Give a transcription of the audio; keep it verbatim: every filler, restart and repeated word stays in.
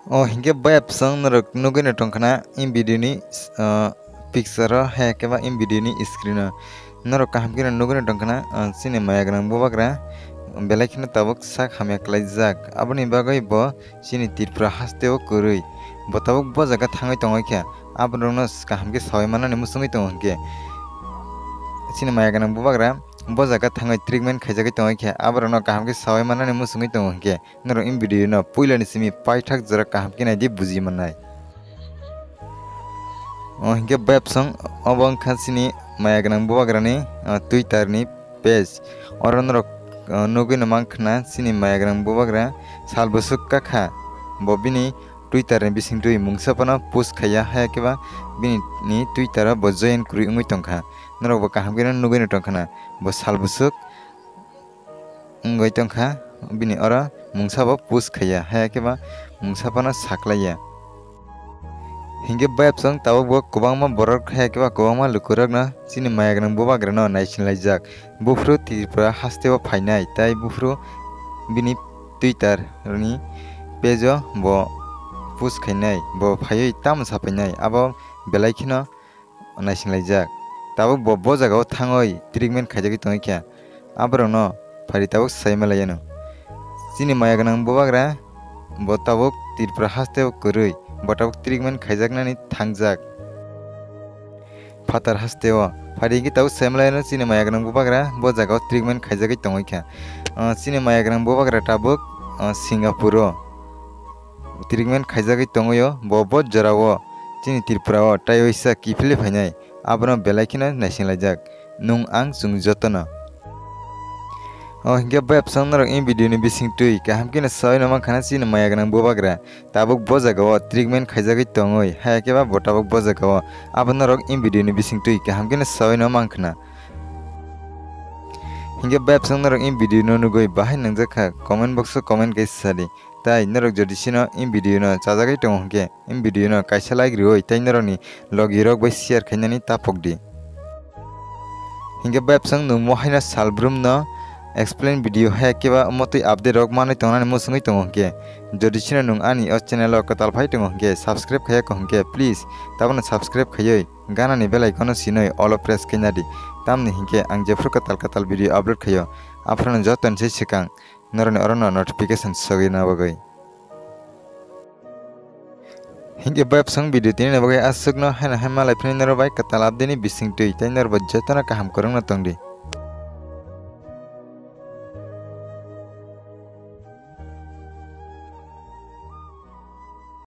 O hinkhe bayapsong norok nugwi no tongkhana in video ni, ah, picture o, hai khe ba in video ni screen o. Norok kaham khe no nugwi no tongkhana, ah, chini maya gwnang bubagra belai kheno tabuk sak hamya khlaijak. Aboni bagwi bo chini Tripura haste o kwrwi. Bo tabuk bo jaga thangwi tongwi kha. Aborokno kaham khe sawi manani muchungwi tongo hinkhe. Chini maya gwnang bubagra bo jaga thangwi treatment khaijagwi tongwi kha. Aborokno kaham khe sawi manani muchungwi tongo hinkhe. Norok in video no puila ni simi paithak jora kaham khe naidi buji mannai. O hinkhe bayapsong obo wngkha chini maya gwnang bubagra ni, ah, Twitter ni page. Oro norok, ah, nugwi no mankha na chini maya gwnang bubagra sal bwswk kakha bo bini Twitter ni bisingtwi mungsa phano post khaiya, haya khe ba bini ni Twitter o bo join kwrwi wngwi tongkha. Norok bo kaham khe no nugwi no tongkha na bo sal bwswk wngwi tongkha, bini oro mungsa bo post khaiya, haya khe ba mungsa phano saklaiya. Hinkhe bayapsong tabuk bo kwbangma borok haya khe ba kwbangma lukurokno chini maya gwnang bubagrano naisinlaijak. Buphuru Tripura haste o phainai tei buphuru bini Twitter ni page o bo post khainai, bo phaiwi tamo sapainai, abo belai kheno naisinlaijak. Tabuk bo bo jagao thangwi treatment khaijagwi tongwi kha. Aborokno phari tabuk sai malaiyano. Chini maya gwnang bubagra bo tabuk Tripura haste o kwrwi, bo tabuk treatment khaijaknani thangjak. Phatar haste o phari hwnkhe tabuk sai malaiyano chini maya gwnang bubagra bo jagao treatment khaijagwi tongwi kha. Ah, chini maya gwnang bubagra tabuk, ah, Singapore o treatment khaijagwi tongwi o, bo bo jorao chini Tripura o tei waisa kiphilwi phainai, abono belai kheno naisinlaijak nwng ang chwng jotono. O hinkhe bayapsong norok in video ni bisingtwi kaham kheno sawi no mankha na chini maya gwnang bubagra tabuk bo jagao treatment khaijagwi tongwi, haya khe ba bo tabuk bo jagao, abo norok in video ni bisingtwi kaham kheno sawi no mankha na. Hinkhe bayapsong norok in video no nugwi bahai nangjakha, comment box o comment khe sadi. Tai norok jodi chini in video no chajagwi tongo hinkhe, in video no kaisa like riwi tei norokni logirok bai share khainani tapok di. Hinkhe bayapsong nwng mo haino salbrum no explain video hai khe ba omo twi update rok manwi tongnani muchungwi tongo hinkhe, jodi chini nwng ani o channel o kwtal phai tongo hinkhe, subscribe khaiya kho hinkhe, please tabukno subscribe khaiwi ganani bell icon no sinwi all o press khaina di, tamni hinkhe ang jephru kwtal kwtal video upload khaio, aphuru no joto ni se swkang norokni oro no notification sogwi na bagwi. Hinkhe bayapsong video tini ni bagwi aswk no haino hai malai phini norok bai kwtal update ni bisingtwi tei norok bo joto no kaham kwrwng no tong di.